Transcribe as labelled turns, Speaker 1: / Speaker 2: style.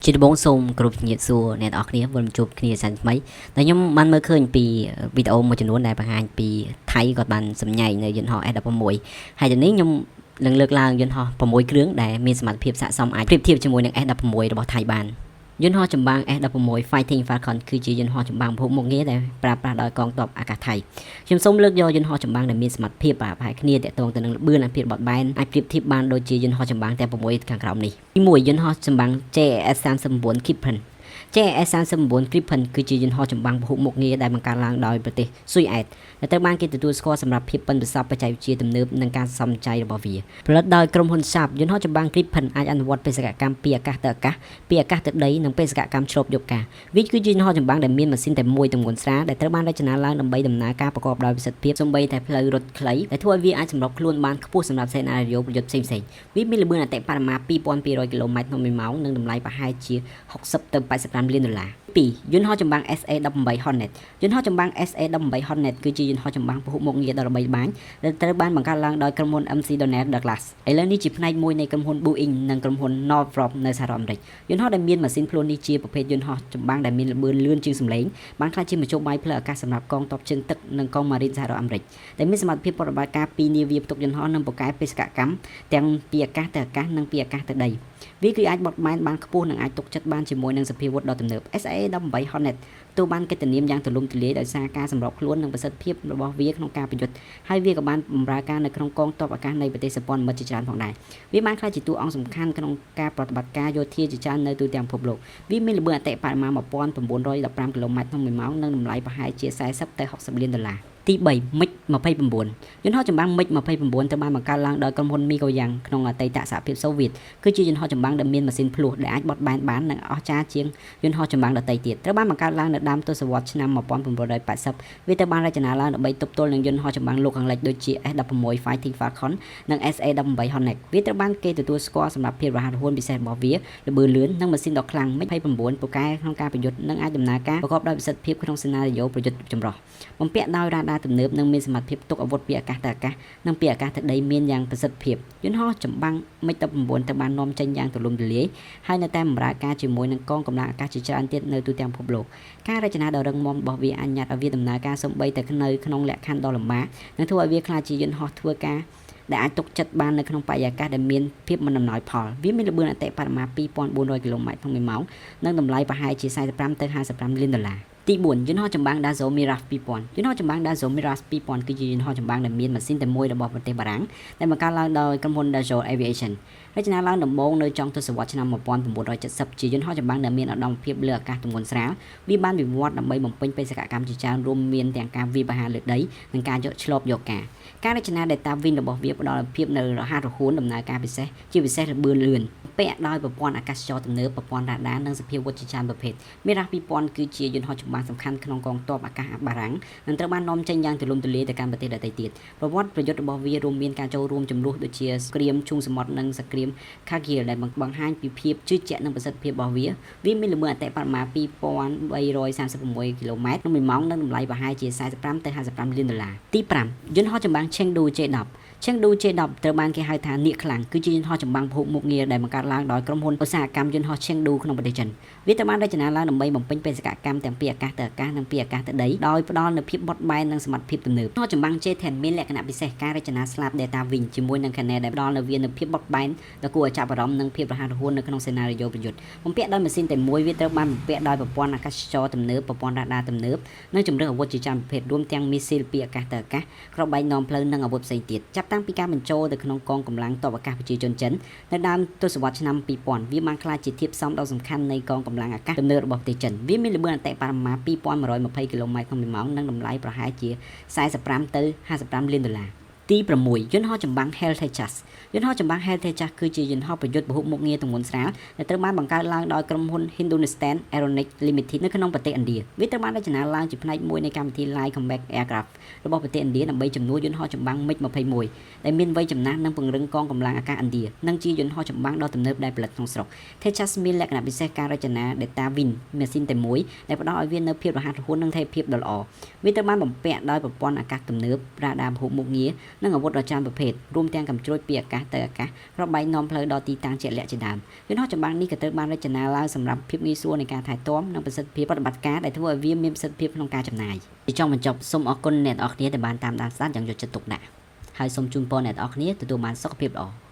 Speaker 1: ជាដំបូងសូមគោរពជំរាបសួរអ្នកទាំងអស់គ្នាវិលមកជួបគ្នាសាជាថ្មីដែលខ្ញុំបានមើលឃើញពីវីដេអូមួយចំនួនដែលបង្ហាញពីថៃគាត់បានសម្ញែងនៅយន្តហោះ S16 ហើយទៅនេះខ្ញុំនឹងលើកឡើងយន្តហោះ6គ្រឿងដែលមានសមត្ថភាពស័ក្តិសមអាចប្រៀបធៀបជាមួយនឹង S16 របស់ថៃបានយន្តហោះចម្បាំង S16 Fighting Falcon គឺជាយន្តហោះចម្បាំងពហុមុខងារដែលប្រើប្រាស់ដោយកងទ័ពអាកាសថៃខ្ញុំសូមលើកយកយន្តហោះចម្បាំងដែលមានសមត្ថភាពប្រហែលគ្នាទាក់ទងទៅនឹងល្បឿននិងភាពបត់បែនអាចប្រៀបធៀបបានដូចជាយន្តហោះចម្បាំងទាំង6ខាងក្រោមនេះទី1យន្តហោះចម្បាំង JAS39 Gripen JAS39 Gripen គឺជាយន្តហោះចម្បាំងពហុមុខងារដែលបង្កើតឡើងដោយប្រទេសស៊ុយអែតដែលត្រូវបានគេទទួលស្គាល់សម្រាប់ភាពប៉ិនប្រសប់បច្ចេកវិទ្យាទំនើបនិងការសំចៃរបស់វាផលិតដោយក្រុមហ៊ុន Saab យន្តហោះចម្បាំង Gripen អាចអនុវត្តបេសកកម្មពីអាកាសទៅអាកាសពីអាកាសទៅដីនិងបេសកកម្មឈ្លបយកការវាគឺជាយន្តហោះចម្បាំងដែលមានម៉ាស៊ីនតែមួយទម្ងន់ស្រាលដែលត្រូវបានរចនាឡើងដើម្បីដំណើរការប្រកបដោយប្រសិទ្ធភាពសូម្បីតែផ្លូវរត់ខ្លីដែលធ្វើឲ្យវាអាចសម្របខ្លួនបានខ្ពស់សម្រាប់សេណារីយ៉ូប្រយុទ្ធផ្សេងៗវាមានល្បឿនអតិបរមា2200គីឡូម៉ែត្រក្នុង1ម៉ោងនិងតម្លៃប្រហែលជា60ទៅ85លានដុល្លារ2យន្តហោះចម្បាំង SA-18 Hornet យន្តហោះចម្បាំង SA-18 Hornet គឺជាយន្តហោះចម្បាំងពហុមុខងារដ៏ល្បីល្បាញដែលត្រូវបានបង្កើតឡើងដោយក្រុមហ៊ុន McDonnell Douglas ឥឡូវនេះជាផ្នែកមួយនៃក្រុមហ៊ុន Boeing និងក្រុមហ៊ុន Northrop នៅសហរដ្ឋអាមេរិកយន្តហោះដែលមានម៉ាស៊ីនភ្លោះនេះជាប្រភេទយន្តហោះចម្បាំងដែលមានល្បឿនលឿនជាងសំឡេងបានក្លាយជាមធ្យោបាយផ្លូវអាកាសសម្រាប់កងទ័ពជើងទឹកនិងកងម៉ារីនសហរដ្ឋអាមេរិកដែលមានសមត្ថភាពប្រតិបត្តិការពីនាវាផ្ទុកយន្តហោះនិងពូកែបេសកកម្មទាំងពីអាកាសទៅអាកាសនិងពីអាកាសទៅដីវាគឺអាចបត់បែនបានខ្ពស់និងអាចទុកចិត្តបានជាមួយនឹងសព្វាវុធដ៏ទំនើប SA-18 Hornet ទទួលបានកិត្តិនាមយ៉ាងទូលំទូលាយដោយសារការសម្របខ្លួននិងប្រសិទ្ធភាពរបស់វាក្នុងការប្រយុទ្ធហើយវាក៏បានបម្រើការនៅក្នុងកងទ័ពអាកាសនៃប្រទេសសម្ព័ន្ធមិត្តជាច្រើនផងដែរវាបានក្លាយជាតួអង្គសំខាន់ក្នុងការប្រតិបត្តិការយោធាជាច្រើននៅទូទាំងពិភពលោកវាមានល្បឿនអតិបរមា1915គីឡូម៉ែត្រក្នុង1ម៉ោងនិងតម្លៃប្រហែលជា40ទៅ60លានដុល្លារទី3 MiG 29យន្តហោះចម្បាំង MiG 29ត្រូវបានបង្កើតឡើងដោយក្រុមហ៊ុន Mikoyan ក្នុងអតីតសហភាពសូវៀតគឺជាយន្តហោះចម្បាំងដែលមានម៉ាស៊ីនភ្លោះដែលអាចបត់បែនបាននិងអស្ចារ្យជាងយន្តហោះចម្បាំងដទៃទៀតត្រូវបានបង្កើតឡើងនៅដើមទសវត្សរ៍ឆ្នាំ1980វាត្រូវបានរចនាឡើងដើម្បីទប់ទល់នឹងយន្តហោះចម្បាំងលោកខាងលិចដូចជា S-16 Fighting Falcon និង SA-18 Hornet វាត្រូវបានគេទទួលស្គាល់សម្រាប់ភាពរហ័សរហួនពិសេសរបស់វាល្បឿនលឿននិងម៉ាស៊ីនដ៏ខ្លាំង MiG-29 ពូកែក្នុងការប្រយុទ្ធនិងអាចដំណើរការប្រកបដោយប្រសិទ្ធភាពក្នុងសេណារីយ៉ូប្រយុទ្ធចម្រុះបំពាក់ដោយរ៉ាដាទំនើបនិងមានសមត្ថភាពផ្ទុកអាវុធពីអាកាសទៅអាកាសនិងពីអាកាសទៅដីមានយ៉ាងប្រសិទ្ធភាពយន្តហោះចម្បាំង MiG-19 ត្រូវបាននាំចេញយ៉ាងទូលំទូលាយហើយនៅតែបម្រើការជាមួយនឹងកងកម្លាំងអាកាសជាច្រើនទៀតនៅទូទាំងពិភពលោកការរចនាដ៏រឹងមាំរបស់វាអនុញ្ញាតឲ្យវាដំណើរការសូម្បីតែនៅក្នុងលក្ខខណ្ឌដ៏លំបាកនិងធ្វើឲ្យវាក្លាយជាយន្តហោះធ្វើការដែលអាចទុកចិត្តបាននៅក្នុងបរិយាកាសដែលមានភាពមិនអំណោយផលវាមានល្បឿនអតិបរមា2400គីឡូម៉ែត្រក្នុង1ម៉ោងនិងតម្លៃប្រហែលជា45ទៅ55លានដុល្លារទី4យន្តហោះចម្បាំង Dassault Mirage 2000យន្តហោះចម្បាំង Dassault Mirage 2000គឺជាយន្តហោះចម្បាំងដែលមានម៉ាស៊ីនតែមួយរបស់ប្រទេសបារាំងដែលបង្កើតឡើងដោយក្រុមហ៊ុន Dassault Aviation រចនាឡើងដំបូងនៅចុងទសវត្សរ៍ឆ្នាំ1970ជាយន្តហោះចម្បាំងដែលមានឧត្តមភាពលើអាកាសទម្ងន់ស្រាលវាបានវិវត្តដើម្បីបំពេញបេសកកម្មជាច្រើនរួមមានទាំងការវាយប្រហារលើដីនិងការយកឈ្លបយកការការរចនា Delta Wing របស់វាផ្ដល់ភាពនៅរហ័សរហួនដំណើរការពិសេសជាពិសេសល្បឿនលឿនពាក់ដោយប្រព័ន្ធអាកាសចរទំនើបប្រព័ន្ធរ៉ាដានិងសព្វាវុធជាច្រើនប្រភេទ Mirage 2000គឺជាយន្តហោះចម្បាំងសំខាន់ក្នុងកងទ័ពអាកាសបារាំងនិងត្រូវបាននាំចេញយ៉ាងទូលំទូលាយទៅកាន់ប្រទេសដទៃទៀតប្រវត្តិប្រយុទ្ធរបស់វារួមមានការចូលរួមជម្លោះដូចជាសង្គ្រាមឈូងសមុទ្រនិងសង្គ្រាម Kargil ដែលបង្ហាញពីភាពជឿជាក់និងប្រសិទ្ធភាពរបស់វាវាមានល្បឿនអតិបរមា2336គីឡូម៉ែត្រក្នុង1ម៉ោងនិងតម្លៃប្រហែលជា45ទៅ55លានដុល្លារទី5យន្តហោះចម្បាំង Chengdu J10 Chengdu J10 ត្រូវបានគេហៅថានាគខ្លាំងគឺជាយន្តហោះចម្បាំងពហុមុខងារដែលបង្កើតឡើងដោយក្រុមហ៊ុនឧស្សាហកម្មយន្តហោះ Chengdu ក្នុងប្រទេសចិនវាត្រូវបានរចនាឡើងដើម្បីបំពេញបេសកកម្មទាំងពីអាកាសទៅអាកាសនិងពីអាកាសទៅដីដោយផ្ដល់នូវភាពបត់បែននិងសមត្ថភាពទំនើបយន្តហោះចម្បាំង J10 មានលក្ខណៈពិសេសការរចនាស្លាប Delta Wing ជាមួយនឹង canard ដែលផ្ដល់នូវវានូវភាពបត់បែនដ៏គួរឲ្យចាប់អារម្មណ៍និងភាពរហ័សរហួននៅក្នុងសេណារីយ៉ូប្រយុទ្ធបំពាក់ដោយម៉ាស៊ីនតែមួយវាត្រូវបានបំពាក់ដោយប្រព័ន្ធអាកាសចរទំនើបប្រព័ន្ធរ៉ាដាទំនើបនិងជម្រើសអាវុធជាច្រើនប្រភេទរួមទាំងមីស៊ីលពីអាកាសទៅអាកាសគ្រាប់បែកនាំផ្លូវនិងអាវុធផ្សេងទៀតចាប់តាំងពីការបញ្ចូលទៅក្នុងកងកម្លាំងទ័ពអាកាសប្រជាជនចិននៅដើមទសវត្សរ៍ឆ្នាំ2000វាបានក្លាយជាធាតុផ្សំដ៏សំខាន់នៃកងកម្លាំងអាកាសទំនើបរបស់ប្រទេសចិនវាមានល្បឿនអតិបរមា2120គីឡូម៉ែត្រក្នុង1ម៉ោងនិងតម្លៃប្រហែលជា45ទៅ55លានដុល្លារទី6យន្តហោះចម្បាំង HAL Tejas យន្តហោះចម្បាំង HAL Tejas គឺជាយន្តហោះប្រយុទ្ធពហុមុខងារទម្ងន់ស្រាលដែលត្រូវបានបង្កើតឡើងដោយក្រុមហ៊ុន Hindustan Aeronautics Limited នៅក្នុងប្រទេសឥណ្ឌាវាត្រូវបានរចនាឡើងជាផ្នែកមួយនៃកម្មវិធី Light Combat Aircraft របស់ប្រទេសឥណ្ឌាដើម្បីជំនួសយន្តហោះចម្បាំង MiG-21 ដែលមានវ័យចំណាស់និងពង្រឹងកងកម្លាំងអាកាសឥណ្ឌានិងជាយន្តហោះចម្បាំងដ៏ទំនើបដែលផលិតក្នុងស្រុក Tejas មានលក្ខណៈពិសេសការរចនា Delta Wing ម៉ាស៊ីនតែមួយដែលផ្ដល់ឲ្យវានូវភាពរហ័សរហួននិងថេរភាពដ៏ល្អវាត្រូវបានបំពាក់ដោយប្រព័ន្ធអាកាសទំនើបរ៉ាដាពហុមុខងារ និងអាវុធដ៏ច្រើនប្រភេទរួមទាំងកាំជ្រួចពីអាកាសទៅអាកាសគ្រាប់បែកនាំផ្លូវដល់ទីតាំងជាក់លាក់ជាដើមយន្តហោះចម្បាំងនេះក៏ត្រូវបានរចនាឡើងសម្រាប់ភាពងាយស្រួលនៃការថែទាំនិងប្រសិទ្ធភាពប្រតិបត្តិការដែលធ្វើឲ្យវាមានប្រសិទ្ធភាពក្នុងការចំណាយជាចុងបញ្ចប់សូមអរគុណអ្នកទាំងអស់គ្នាដែលបានតាមដានស្ដាប់យ៉ាងយកចិត្តទុកដាក់ហើយសូមជូនពរអ្នកទាំងអស់គ្នាទទួលបានសុខភាពល្អ។